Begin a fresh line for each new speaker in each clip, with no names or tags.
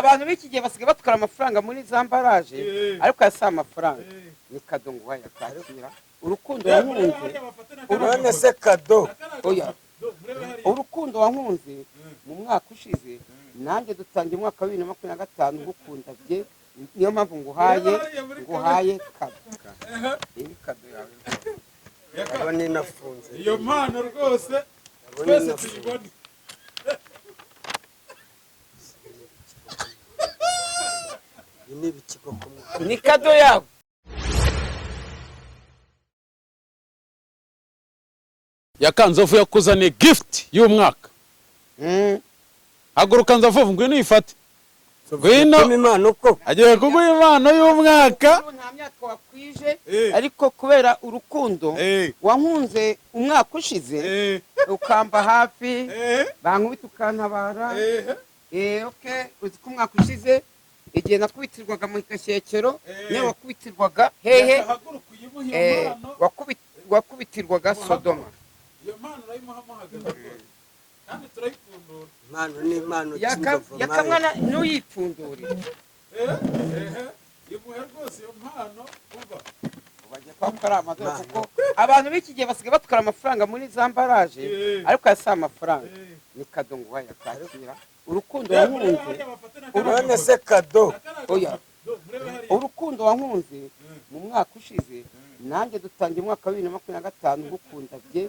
Abantu b'iki gihe basigaye batwara amafaranga muri za emballage, ariko aya si amafaranga, ni cadeau ngo wayakakira urukundo wankunze.
None se cadeau?
Oya, urukundo wankunze mu mwaka ushize, nanjye dutangiye umwaka wa 2025 ngukunda bye. Niyo mpamvu nguhaye cadeau. Iyi ni cadeau yawe.
Ndabona inafunze.
Iyo mpano rwose
Ndabona
twese
inafunze.
tuyibone.
Ibi ni ibiki koko mwana?
Ni cadeau yawe.
Yaka, Nzovu yakuzaniye gift y'umwaka. Haguruka Nzovu, ngwino uyifate. Ngwino.
Gutuma impano ko
Agiye kuguha impano y'umwaka.
Nta myaka wakwije, ariko kubera urukundo wankunze umwaka ushize, ukamba hafi, bankubita ukantabara. Okay, uzi ko umwaka ushize igihe nakubitirwaga mu gashyekero, niwe wakubitirwaga hehe?
Haguruka uyimuhe iyo mpano.
Wakubitirwaga Sodoma.
Iyo mpano urayimuha muhagaze rwose kandi turayipfundura.
Impano ni impano cy'inzovu.
Yakamwana, ntuyipfundure.
Imuhe rwose iyo mpano, umva.
Bagiye kuba ari amadorari, kuko abantu b'iki gihe basigaye batwara amafaranga muri za emballage, ariko aya si amafaranga, ni cadeau ngo wayakakira urukundo wankunze.
None se cadeau?
Oya, urukundo wankunze mu mwaka ushize, nanjye dutangiye umwaka wa 2025 ngukunda bye.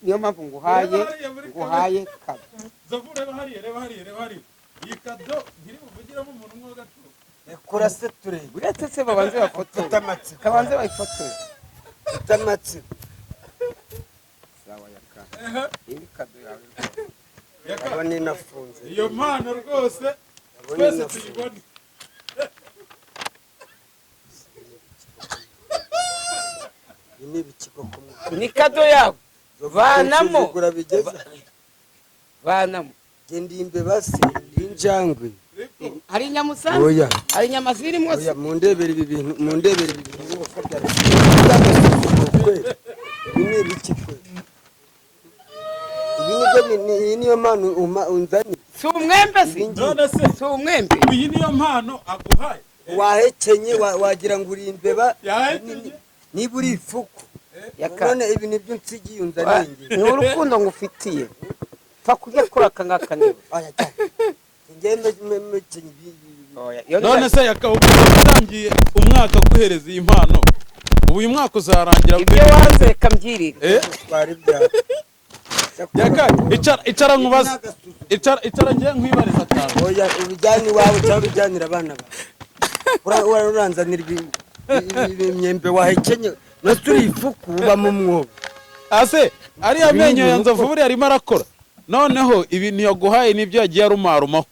Niyo mpamvu nguhaye cadeau.
Nzovu, reba hariya, reba hariya, reba hariya. Iyi cadeau ntiri buvugiremo umuntu umwe w'agaciro.
Rekura se turebe.
Uretse se babanze bafotore.
Mfite amatsiko.
Kabanze bayifotore.
Mfite amatsiko.
Sawa yaka, iyi ni cadeau yawe.
Ndabona inafunze.
Iyo mpano rwose
Ndabona
twese
inafunze.
tuyibone.
Ibi ni ibiki koko mwana?
Ni cadeau yawe. Vanamo.
Gusuzugura bigeze.
Vanamo.
Genda imbeba se, ndi injangwe?
Hari inyama usanze?
Oya.
Hari inyama zirimo se?
Oya, mundebere ibi bintu, mundebere ibi bintu uko byari by'agasuzuguro kwe. Ibi ni ibiki kwe? Ibi nibyo iyi niyo mpano unzaniye?
Si umwembe se?
Ibi ngibi.
None se
Si umwembe?
iyi niyo mpano aguhaye?
Wahekenye, wagira ngo uri imbeba.
Yahekenye.
Niba uri ifuku.
Yaka.
None ibi nibyo nsigiye unzaniye ngiye?
Ni urukundo ngufitiye, pfa kurya kuri aka ngaka niba.
Oya cyane, njyewe mekenye ibi.
Oya, iyo
None se Yaka, ubu utangiye umwaka aguhereza iyi mpano, ubu uyu mwaka uzarangira?
Ibyo wanze reka mbyirire.
Twari ibyawe.
Yaka, icara, icara nkubaze. Icara, icara, ngiye nkwibariza akantu.
Oya, ubijyane iwawe cyangwa ubijyanire abana bawe. Uranzanira imyembe wahekenye, nose uri ifuku uba mu mwobo?
Ase ariya menyo ya
Ibintu
Nzovu buriya arimo arakora. Noneho ibintu yaguhaye nibyo yagiye arumarumaho.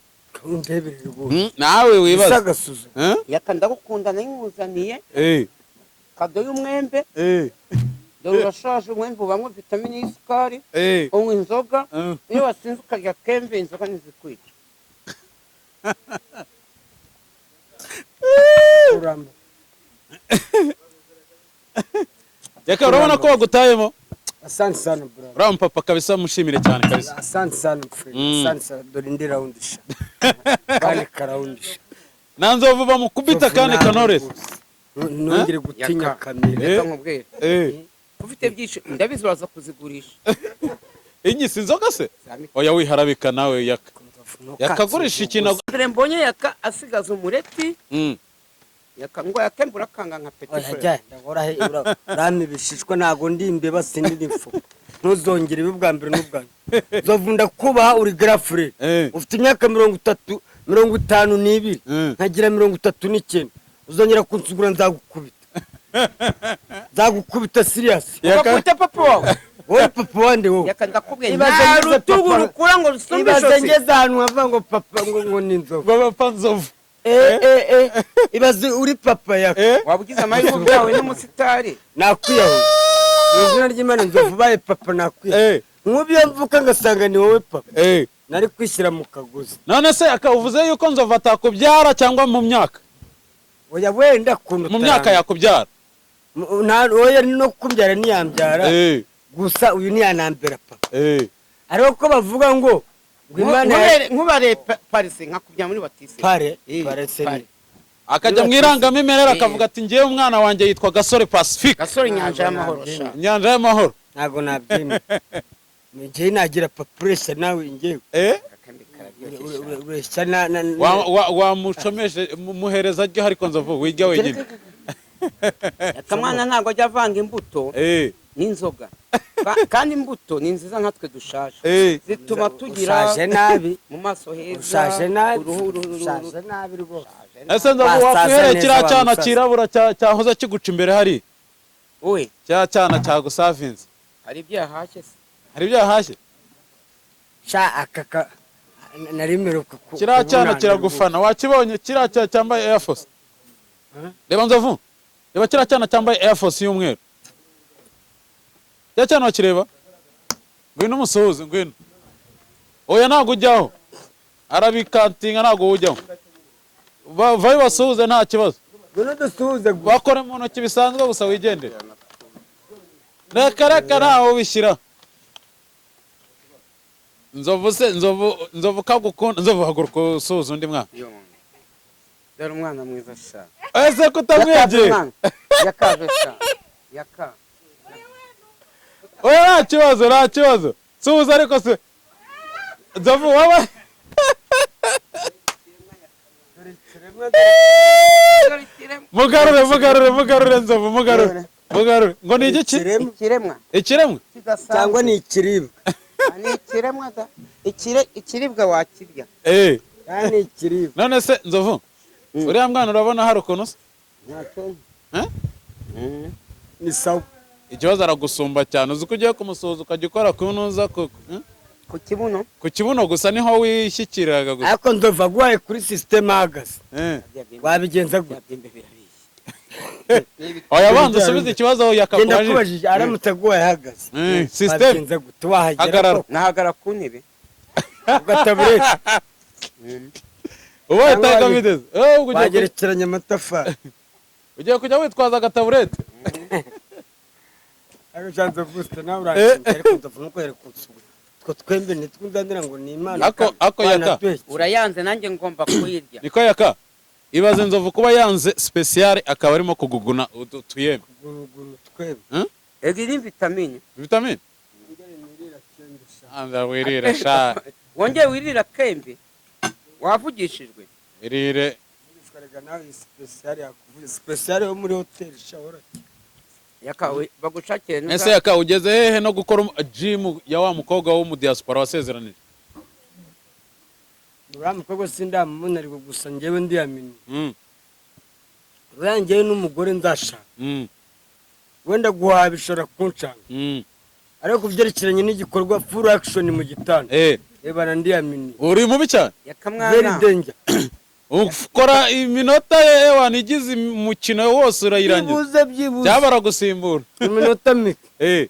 Ndebere rwose.
Nawe
Ese
wibaza.
agasuzuguro.
Eh?
Yaka, ndagukunda, nayinkuzaniye cadeau y'umwembe. Dore urashaje, umwembe ubamo vitamini y'isukari. Unywa inzoga. Iyo wasinze ukarya kembe, inzoga ntizikwica.
Uramba.
Yaka, urabona ko bagutayemo.
Asante sana, bro.
Uriya mupapa kabisa mushimire cyane kabisa.
Asante sana, friend. Asante sana. Dore indi round sha, kandi karawundi sha.
Na Nzovu bamukubita kandi kanores.
Ntongere gutinya
Yaka.
kamera.
Reka nkubwire, ufite byinshi, ndabizi uraza kuzigurisha.
Inyisi inzoga se?
Za
Oya, wiharabika nawe Yaka. Yakagurisha ikintu.
Mbere mbonye Yaka asigaza umureti. Yaka ngo yakembura akanga nka petit
Oya.
frere.
Jya ndahora he? Urampa ibishishwa, ntago ndi imbeba, sindi ifuku. Ntuzongere ibi bwa mbere n'ubwa nyuma. Nzovu, ndakubaha, uri grand frère. Ufite imyaka 30, 52, nkagira 39. Uzongera kunsugura nzagukubita, nzagukubita serious.
Ugakubita papa wawe?
Wowe papa wande wowe?
Yaka, ndakubwiye,
Ibaze
nta
ngeze
rutugu
papa-
rukura ngo rusumbe
Ibaze
ijosi.
ngeze ahantu havuga ngo papa, ngo ni inzovu.
Baba Nzovu.
Ibaze uri papa Yaka.
Waba ugize amahirwe byawe n'umusitari.
Nakwiyahura mu izina ry'Imana. Nzovu ubaye papa, nakwiyahura. Nk'ubu iyo mvuka ngasanga ni wowe papa, nari kwishyira mu kagozi.
None se Yaka, uvuze yuko Nzovu atakubyara cyangwa mu myaka?
Oya, wenda kuntu
Mu myaka yakubyara.
Oya, no kumbyara ntiyambyara. Gusa uyu ntiyanambera papa. Ariko ko bavuga ngo Ngo Imana
Nkubare parisi nkakubya muri batisi.
Pare
Eh,
pare se
pare.
Akajya mu irangamimerere akavuga ati ngewe umwana wanjye yitwa Gasore Pacifique.
Gasore inyanja y'amahoro sha.
Inyanja y'amahoro.
Ntabwo nabyemera. Njyewe nagira papuresa nawe njyewe.
Eh?
Akambi kararyoshye sha.
Ureshya na
Wamushomeje muhereza ryo, ariko Nzovu wirya wenyine.
Akamwana ntabwo ajya avanga imbuto
Eh.
n'inzoga. Kandi imbuto ni nziza nkatwe dushaje.
Eh.
Zituma tugira
Ushaje nabi.
mu maso heza.
Ushaje nabi.
Uruhu
Ushaje nabi rwose.
Ese Nzovu,
Basaza
wakwihereye
neza
kiriya
wa
cyana
musaza.
cyirabura cyahoze kiguca imbere hari?
Wowe.
Kiriya cyana cyagusavinze.
Hari ibyo yahashye se?
Hari ibyo yahashye?
Sha, aka ka nari mperuka
Kiriya cyana
kubunana.
kiragufana, wakibonye kiriya cyambaye Air Force?
Huh?
Reba Nzovu, reba kiriya cyana cyambaye Air Force y'umweru. Kiriya cyana wakireba? Ngwino umusuhuze, ngwino. Oya, ntabwo ujyaho, arabikantinga, ntabwo ujyaho. Vayo basuhuze, nta kibazo.
Ngwino dusuhuze gusa.
Bakore mu ntoki bisanzwe gusa wigendere. Reka reka, ntaho ubishyira. Nzovu se, Nzovu, Nzovu kagukunda. Nzovu, haguruka usuhuza undi mwana.
Yo. Dore umwana mwiza sha.
Ese kutamwegera?
Mwana. Yakaje sha. Yaka.
Oya, nta kibazo, nta kibazo, suhuza. Ariko se Nzovu waba
Dore ikiremwa.
Mugarure, mugarure, mugarure Nzovu, mugarure, mugarure. Ngo ni igiki?
Ikiremwa.
Ikiremwa.
Ikiremwa.
Kidasanzwe.
Cyangwa ni ikiribwa?
Ah, ni ikiremwa da. Ikiribwa wakirya.
Eh.
Cyangwa ni ikiribwa?
None se Nzovu, uriya mwana urabona hari ukuntu se?
Ntacyo.
Eh?
Ni sawa.
Ikibazo aragusumba cyane. Uzi ko ugiye kumusuhuza ukajya ukora ku ntuza ku eh?
Ku kibuno.
Ku kibuno gusa niho wishyikiraga gusa.
Ariko Nzovu aguhaye kuri sisiteme ahagaze,
Eh.
wabigenza gute?
Bya byembe birabishye.
Oya, banza usubize ikibazo
Genda.
Yakakubajije.
Kubajije, aramutse aguhaye ahagaze,
System.
wabigenza gute? Wahagera
Hagarara.
koko?
Nahagara ku ntebe.
Ugataburete?
Ubaye
Cyangwa
utakabideze. Eh, ubwo ugiye
Wagerekeranya amatafari?
Ugiye kujya witwaza agataburete.
Ariko sha Nzovu sita nawe uranshinja, ariko Nzovu ntukorere kunsugura utwo twembi nitwunzanira ngo ni Imana.
Ako yaka.
Wanatweke.
Urayanze, nanjye ngomba kuyirya.
Niko yaka, ibaze Nzovu kuba yanze special akaba arimo kuguguna utu tuyembe.
Kugurugura twembi.
Ego, iri vitamine.
Vitamine anza wirire sha.
Wongeye wirira kembe wavugishijwe.
Wirire.
Nawe special yakuvuye, special yo muri hoteli shahora.
Yakawe bagushakire.
Ese yaka, ugeze hehe no gukora gym ya wa mukobwa wo mu diaspora wasezeranije?
Uriya mukobwa sindamubona, ariko gusa njyewe ndiyamini. Uriya njyewe n'umugore nzashaka. Wenda guhaha bishobora kuncanga, ariko ku byerekeranye n'igikorwa full action mu gitanda, rebana ndiyamini.
Uri mubi cyane.
Very
Yakamwana.
danger.
Ukora iminota ye igize umukino wose urayirangiza?
Byibuze, byibuze.
Byaba baragusimbura.
Iminota mike.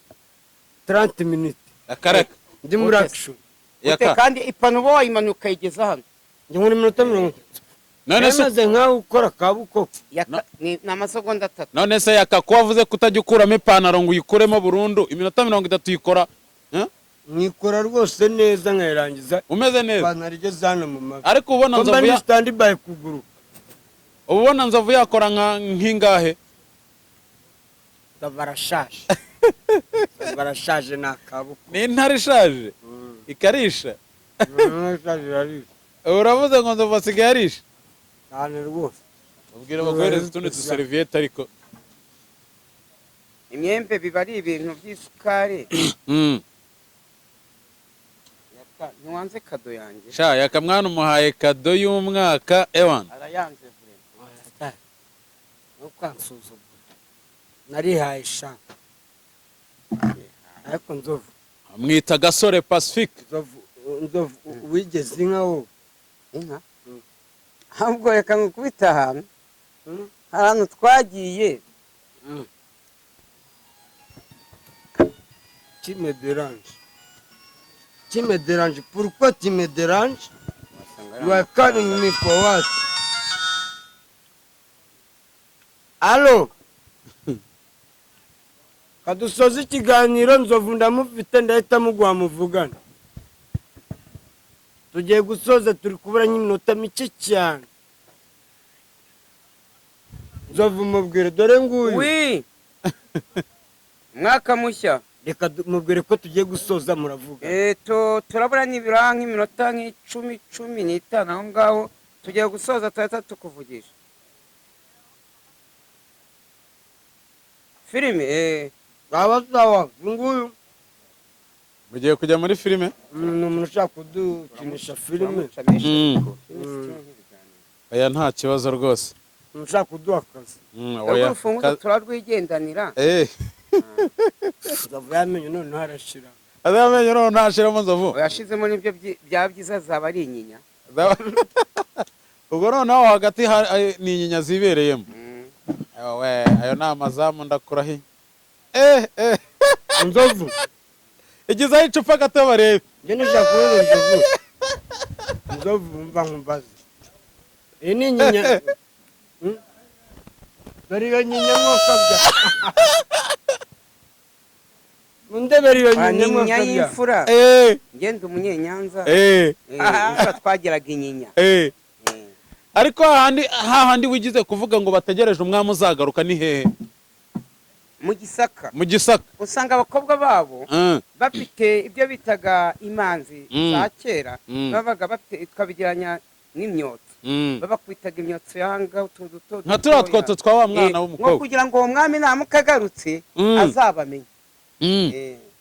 30 minutes.
Akareka.
Ndi muri
Okay.
action.
Ute
Yaka.
kandi ipanu uba wayimanuka ukayigeza hano.
Njye muri minota 30.
None se
Yamaze nkaho ukora kabukoko.
Yaka ni amasegonda 3.
None se yaka, ko wavuze ko utajya ukuramo ipantaro ngo uyikuremo burundu, iminota 30 uyikora, eh?
Mwikora rwose neza nkayirangiza.
Umeze neza.
Ipantaro igeze hano mu mavi.
Ariko ubona
Ko mba
Nzovu
ndi
ya
stand by kuguruka.
Uba ubona Nzovu yakora nka nk'ingahe?
Barashaje, barashaje, ni akaboko.
Ni intare ishaje ikarisha.
Ishaje irarisha.
Uravuze ngo Nzovu asigaye arisha.
Cyane rwose.
Ubwira baguhereza utundi duseriviyete ariko.
Imyembe biba ari ibintu by'isukari. Yaka, ntiwanze kado yanjye?
Sha yaka, mwana umuhaye kado y'umwaka ewan.
Arayanze vure.
Ntukansuzugure, narihaye sha. Ariko Nzovu,
Amwita Gasore Pacifique.
Nzovu, Nzovu, wigeze inka wowe?
Inka? Ahubwo reka nkukubite ahantu. Ahantu twagiye.
Tu me déranges. Tu me déranges. Pourquoi tu me déranges? You are calling me for what? Allo? Kadusoza ikiganiro, Nzovu ndamufite, ndahita muguha muvugana. Tugiye gusoza, turi kubura nk'iminota mike cyane. Nzovu, mubwire, dore nguyu.
Wi, umwaka mushya.
Reka mubwire ko tugiye gusoza, muravuga.
Turabura nibura nk'iminota nk'icumi, 15 aho ngaho. Tugiye gusoza, tuhita tukuvugisha. Filime.
Waba sawa, uyu nguyu.
Mugiye kujya muri filime?
Ni umuntu ushaka kudukinisha filime.
Turamuca menshi, ariko filime si kimwe nk'ibiganiro.
Oya, nta kibazo rwose.
Umuntu ushaka kuduha akazi.
Urwo
Oya.
rufunguzo turarwigendanira.
Nzovu yamenye noneho arashira.
Azamenye noneho ntashiramo, Nzovu.
Yashizemo nibyo byaba byiza, zaba ari inyinya.
Ubwo noneho hagati ni inyinya zibereyemo. Ayo we, ayo ni amazamu, ndakurahiye.
Nzovu.
Igezaho icupa gato barebe.
Njye nashaka kuvuga Nzovu, Nzovu, mva nkumbaze, iyi ni inyinya? Dore iyo nyinya mwokabya, mundebere iyo
Ah, ni
nyinya
inyinya
mwokabya.
y'imfura. Ngenda umunyenyanza. Imfura twagiraga inyinya.
Ariko hahandi hahandi wigize kuvuga ngo bategereje umwami uzagaruka ni hehe?
Mu Gisaka.
Mu Gisaka.
Usanga abakobwa babo bafite ibyo bitaga imanzi za kera. Babaga bafite, twabigeranya n'imyotso. Babakubitaga imyotso y'ahangaha, utuntu duto
Nka turiya
dutoya.
twotso twa wa mwana
Nko
w'umukobwa.
kugira ngo uwo mwami namuka agarutse azabamenye.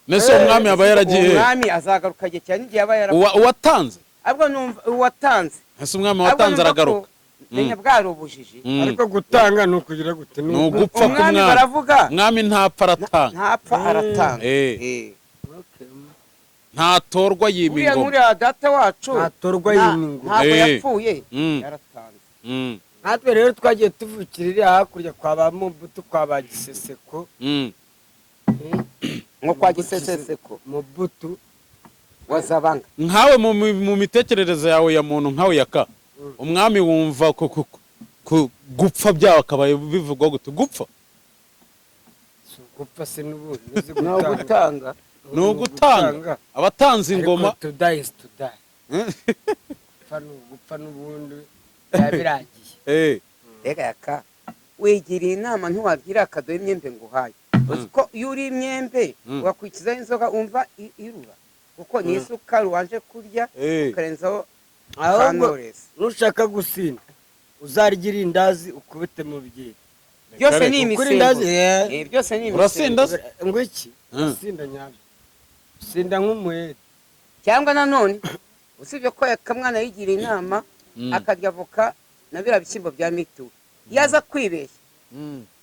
Mbese uwo mwami aba yaragiye
Uwo
he?
mwami azagaruka igihe cyane, igihe aba yaravuye.
Uwatanze?
Ahubwo numva uwatanze.
Ese umwami
Ahubwo
watanze
numva ko
aragaruka?
menya bwari ubujiji.
Ariko gutanga ni ukugira gute?
Ni ugupfa
Umwami
k'umwami.
baravuga
Umwami ntapfa, aratanga.
Ntapfa, aratanga.
Ntatorwa, yima
Uriya
ingoma.
nk'uriya data wacu
Ntatorwa, yima ingoma.
ntabwo yapfuye, yaratanze.
Natwe rero twagiye tuvukira iriya hakurya kwa ba Mubutu, kwa ba Giseseko.
Nko kwa Giseseseko.
Mubutu.
Wazabanga.
Nkawe mu mitekerereze yawe ya muntu nkawe yaka, umwami wumva ku gupfa byawe akabaye bivugwa gute, gupfa?
Si ugupfa se n'ubundi uzi?
Ni ugutanga.
Ni ugutanga, abatanze ingoma.
Ariko to die is to die. Gupfa ni ugupfa n'ubundi, biba birangiye.
Rega yaka, wigiriye inama, ntiwagira akadobo imyembe ngo uhaye. Uzi ko iyo uri imyembe ugakurikizaho inzoga, wumva irura, kuko ni isukari wanje kurya, ukarenzaho
Ahubwo
kanores.
nushaka gusinda, uzarya irindazi ukubite mu byeri.
Byose ni
Kuko irindazi
imisemburo. Byose ni
Urasinda
imisemburo.
se?
Ngo iki? Usinda nyabyo, usinda nk'umuheri.
Cyangwa nanone usibye ko yakamwana yigiriye inama akarya avoka na biriya bishyimbo bya mituwe, iyo aza kwibeshya,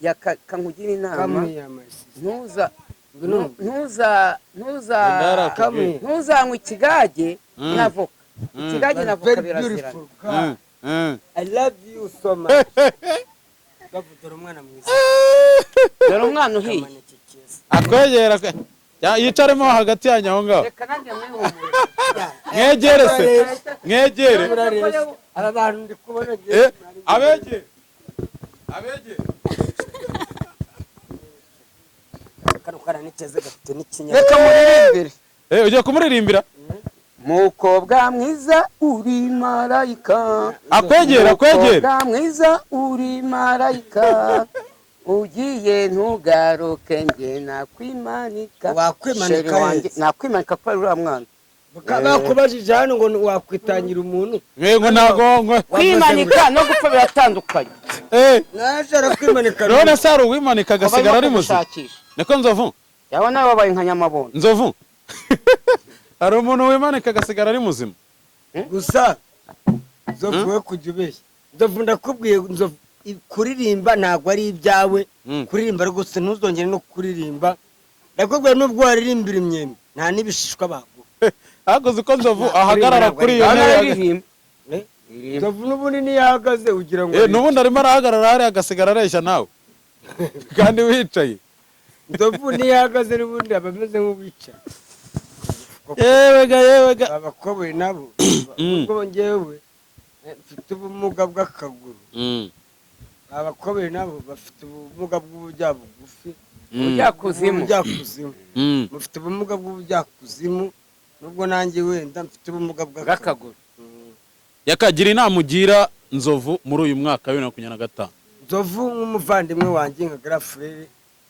yakankugira inama,
Kamwiyama.
ntuza
Ngwino.
ntuza ntuza
Ndarakubwiye.
ntuzanywe ikigage n'avoka. Ikigage na avoka
Very
birazirana.
beautiful girl. I love you so much. Bavuga umwana mwiza.
Dore umwana uhiye.
Kamaneke keza.
Akwegera yicaremo hagati yanyu aho ngaho.
Reka nanjye mwihumure.
Mwegere se, mwegere.
Murareshya. Aba bantu ndi kubona
Abegere, abegere.
Kano kana ni keza, gafite n'ikinya.
Reka muririmbire.
Ugiye kumuririmbira?
Mukobwa mwiza uri marayika.
Akwegere, akwegere.
Mukobwa mwiza uri marayika, ugiye ntugaruke, njye nakwimanika.
Wakwimanika
Sheri wanjye,
heza.
nakwimanika kubera uriya mwana.
Bakubajije hano ngo wakwitangira umuntu.
Ngo ntago ngo
Kwimanika no gupfa biratandukanye.
Nashara kwimanika.
None se hari uwimanika agasigara ari muzima?
Gushakisha.
Niko, Nzovu?
Yaba nawe wabaye nka nyamabondo.
Nzovu, hari umuntu wimanika agasigara ari muzima?
Gusa Nzovu, we kujya ubeshya. Nzovu, ndakubwiye Nzovu, kuririmba ntabwo ari ibyawe. Kuririmba rwose ntuzongere no kuririmba, ndakubwiye. Nubwo waririmbira imyembe, nta n'ibishishwa baguha.
Ariko uzi ko Nzovu ahagarara kuri iyo
Nawe
ntebe
aririmba.
Eh? Nzovu n'ubundi niyo ahagaze ugira ngo
N'ubundi arimo arahagarara hariya agasigara areshya nawe kandi wicaye.
Nzovu niyo ahagaze n'ubundi aba ameze nk'uwicaye.
Yewega, yewega.
Abakoboyi nabo, ubwo njyewe mfite ubumuga bw'akaguru, abakoboyi nabo bafite ubumuga bw'ubujyabugufi.
Ubujyakuzimu.
Ubujyakuzimu. Mufite ubumuga bw'ubujyakuzimu. Nubwo nanjye wenda mfite ubumuga bw'akaguru.
Bw'akaguru.
Yakagira inama ugira Nzovu muri uyu mwaka wa 2025?
Nzovu nk'umuvandimwe wanjye, nka grand frère,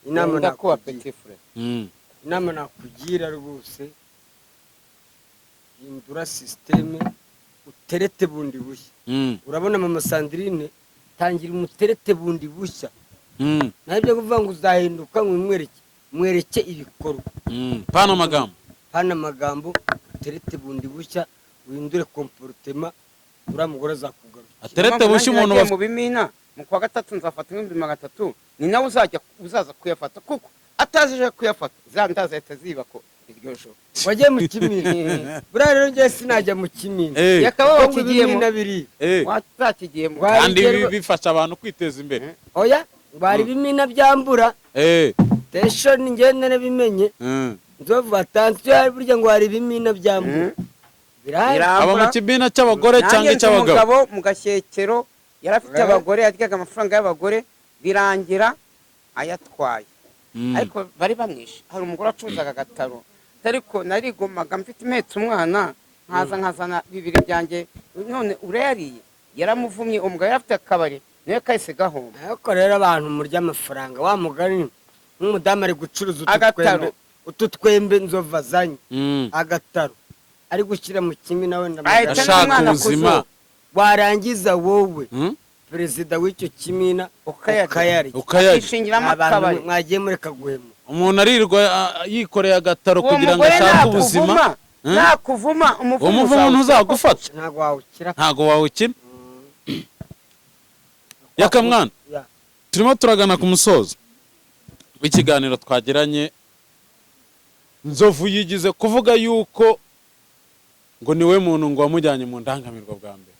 inama
Wenda kuba
nakugira,
petit frère.
Inama nakugira rwose, hindura système, uterete bundi bushya. Urabona mama Sandrine, tangira umuterete bundi bushya. Naho ibyo kuvuga ngo uzahinduka, ngo umwereke, mwereke ibikorwa.
Pana amagambo.
Hano amagambo. Uterete bundi bushya, uhindure comportement, uriya mugore azakugarukira.
Aterete bushya umuntu
Nagiye mu bimina mu kwa gatatu, nzafata 300,000, ni nawe uzajya uzaza kuyafata, kuko atazije kuyafata za ndazahita ziba ko iryo joro.
Wagiye mu kimina buriya rero, njyewe sinajya mu kimina.
Yakaba
kuko ngo
wakigiyemo.
Ibimina biri
Wazakigiyemo.
Kandi ibi bifasha abantu kwiteza imbere.
Oya, bari ibimina byambura tension, njyewe narabimenye. Nzovu, attention, burya ngo hari ibimina byambura, birahari.
Aba mu
Birambura.
kimina cy'abagore cyangwa
Nanjye nzi
icy'abagabo?
umugabo mu Gashyekero yari afite abagore, yaryaga amafaranga y'abagore, birangira ayatwaye. Ariko bari bamwishe. Hari umugore wacuruzaga agataro, ariko narigomaga mfite impetse umwana, nkaza nkazana bibiri byanjye, none urayariye. Yaramuvumye. Umugabo yari afite akabari, nawe kahise gahomba.
Ariko rero abantu murya amafaranga, wa mugani nk'umudamu ari gucuruza utu
Agataro.
twembe, utu twembe Nzovu azanye, agataro ari gushyira mu kimina wenda
Ahita
Ashaka
n'umwana
ubuzima.
kuzuba.
Warangiza wowe perezida w'icyo kimina
Ukayarya.
ukayarya.
Ukayarya.
Akishingiramo
Abantu
akabari.
mwagiye mureka guhema.
Umuntu arirwa yikoreye agataro
Uwo
kugira ngo
mugore
ashake
nakuvuma,
ubuzima.
Nakuvuma
Uwo
umuvumo
muvumo
uzawukira.
ntuzagufata.
Ntabwo wawukira.
Ntabwo wawukina. Yakamwana,
Ya.
turimo turagana ku musozo w'ikiganiro twagiranye. Nzovu yigize kuvuga yuko ngo niwe muntu ngo wamujyanye mu ndangamirwa bwa mbere.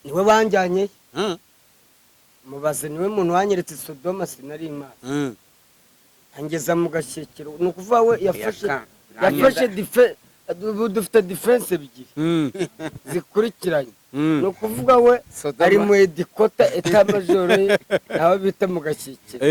Niwe banjyanye. Mubaze, niwe muntu wanyeretse Sodoma, sinari imana. Angeza mu Gashyekero, ni ukuvuga we yafashe
Yaka.
yafashe ubu dufite defense ebyiri zikurikiranye. Ni ukuvuga we
Sodoma.
ari mu headquarter, état-major ye nawe bita mu Gashyekero,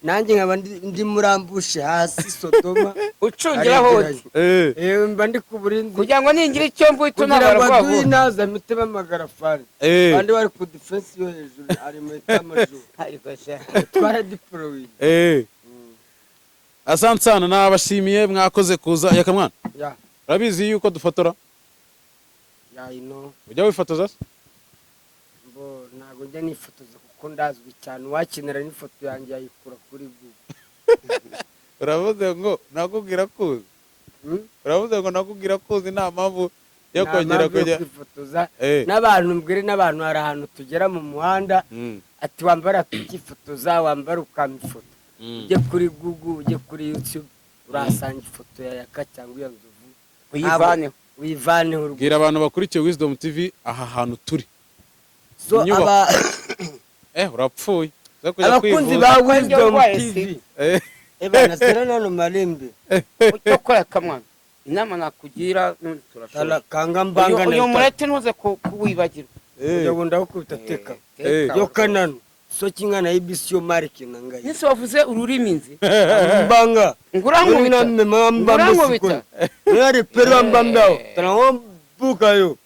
nanjye nkaba ndi muri ambush hasi Sodoma.
Ucungira hose.
Aregeranye. Mba ndi ku burinzi
Kugira ngo ningira icyo mvuita
kugira
unabara
ngo
vuba
aduhe
vuba.
inaza mpite bamagara fani. Abandi bari ku defense yo hejuru, ari mu état-major.
Ariko sha.
Twaradiporowiye.
Asante sana, nabashimiye, mwakoze kuza. Yakamwana,
Ya.
urabizi yuko dufotora?
Ya, ino.
Ujya wifotoza se?
Mbo ntabwo njya nifotoza kuko ndazwi cyane, uwakenera n'ifoto yanjye yayikura kuri Google.
Uravuze ngo nakubwira kuzi. Uravuze ngo nakubwira kuzi, nta mpamvu yo
Nta
kongera
mpamvu yo
kujya
kwifotoza. N'abantu mbwire, n'abantu, hari ahantu tugera mu muhanda, ati wambara tukifotoza, wambara ukampa ifoto. Ujye kuri Google, ujye kuri YouTube, urahasanga ifoto ya Yaka cyangwa iya Nzovu.
Uyivaneho.
Uyivaneho rwose.
Bwira abantu bakurikiye Wisdom TV aha hantu turi.
So
Inyubako.
aba
Urapfuye. Uza kujya
abakunzi
kwivuza.
ba Wisdom
Urwaye
TV,
Eh.
ebana sera nano malembe.
Icyo kora akamwana, inama nakugira n'undi turashobora.
Kanga mbanga.
Uyu murete ntuze kuwibagirwa.
Uyu ndawukubita teka.
Teka.
Yo kanano soki nga nayebisi yo marike na ngai.
Nese wavuze ururimi nzi.
Mbanga.
Ngurankubita. Ngurankubita.
Ngari pero mbambao tanaombuka yo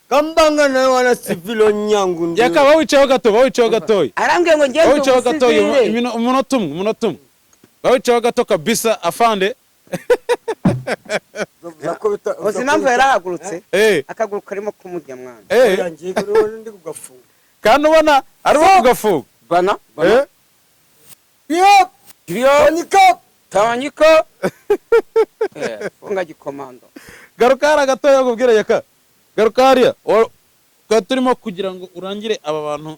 kambanga nayo wana civil nyangu ndi.
Yaka, bawicayeho gato, bawicayeho gatoya.
Arambwiye ngo ngende.
Bawicayeho gatoya.
Umusivile.
Umunota umwe, umunota umwe, bawicayeho gato kabisa, afande.
Uzi impamvu yarahagurutse? Akaguru karimo kumurya mwana.
Ngiye ndi kugafunga.
Kandi ubona arimo kugafunga.
Bana bana.
Yo.
Yo.
Tanyika.
Tawanyika. Funga gikomando.
Garuka hariya gatoya nkubwire. Yaka, garuka hariya. Twari turimo kugira ngo urangire aba bantu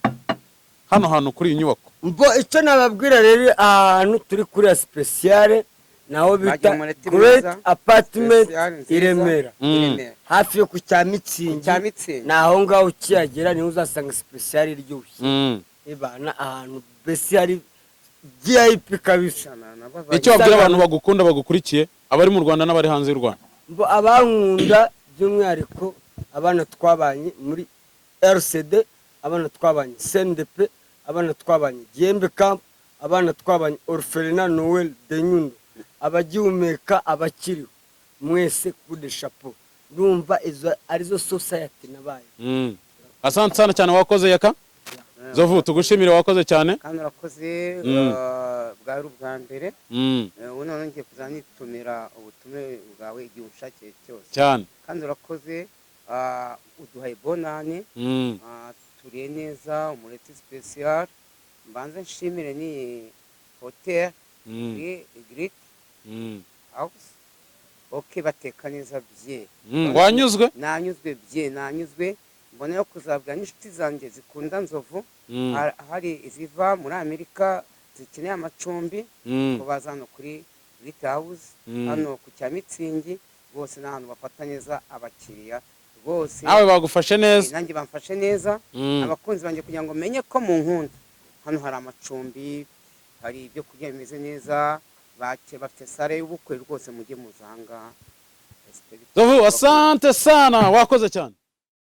hano hantu kuri iyi nyubako.
Mbo icyo nababwira rero, ahantu turi kuri ya speciale naho bita
Bagira umureti
Great
mwiza,
Apartment
speciale nziza.
i Remera,
I Remera.
hafi yo ku cya Mitsingi.
Cya Mitsingi.
Ni aho ngaho, ukihagera niho uzasanga speciale iryoshye, ibana ahantu mbese hari VIP kabisa.
Icyo wabwira abantu bagukunda, bagukurikiye, abari mu Rwanda n'abari hanze y'u Rwanda?
Mbo abankunda by'umwihariko, abana twabanye muri RCD, abana twabanye CNDP, abana twabanye Gihembe Camp, abana twabanye Orphelinat Noel de Nyundo, abagihumeka, abakiriho mwese, coup de chapeau. Ndumva izo arizo society nabaye.
Asante sana cyane, wakoze Yaka. Nzovu, tugushimire, wakoze cyane.
Kandi urakoze. Bwari ubwa mbere. Ubu none ngiye kuza nitumira ubutumire bwawe igihe unshakiye cyose.
Cyane.
Kandi urakoze, uduhaye bonane. Turiye neza umureti special. Mbanze nshimire ni hotel Great House. Ok, bateka neza bye.
Wanyuzwe?
Nanyuzwe bye, nanyuzwe. Mbona yo kuzabwa n'inshuti zanjye zikunda Nzovu. Hari iziva muri Amerika zikeneye amacumbi, ko baza hano kuri Great House, hano ku cya Mitsingi. Rwose ni ahantu bafata neza abakiriya rwose.
Nawe bagufashe neza.
Nanjye bamfashe neza. Abakunzi banjye, kugira ngo menye ko mu nkunda, hano hari amacumbi, hari ibyo kurya bimeze neza, bafite salle y'ubukwe. Rwose mujye muzanga.
Nzovu, asante sana, wakoze cyane.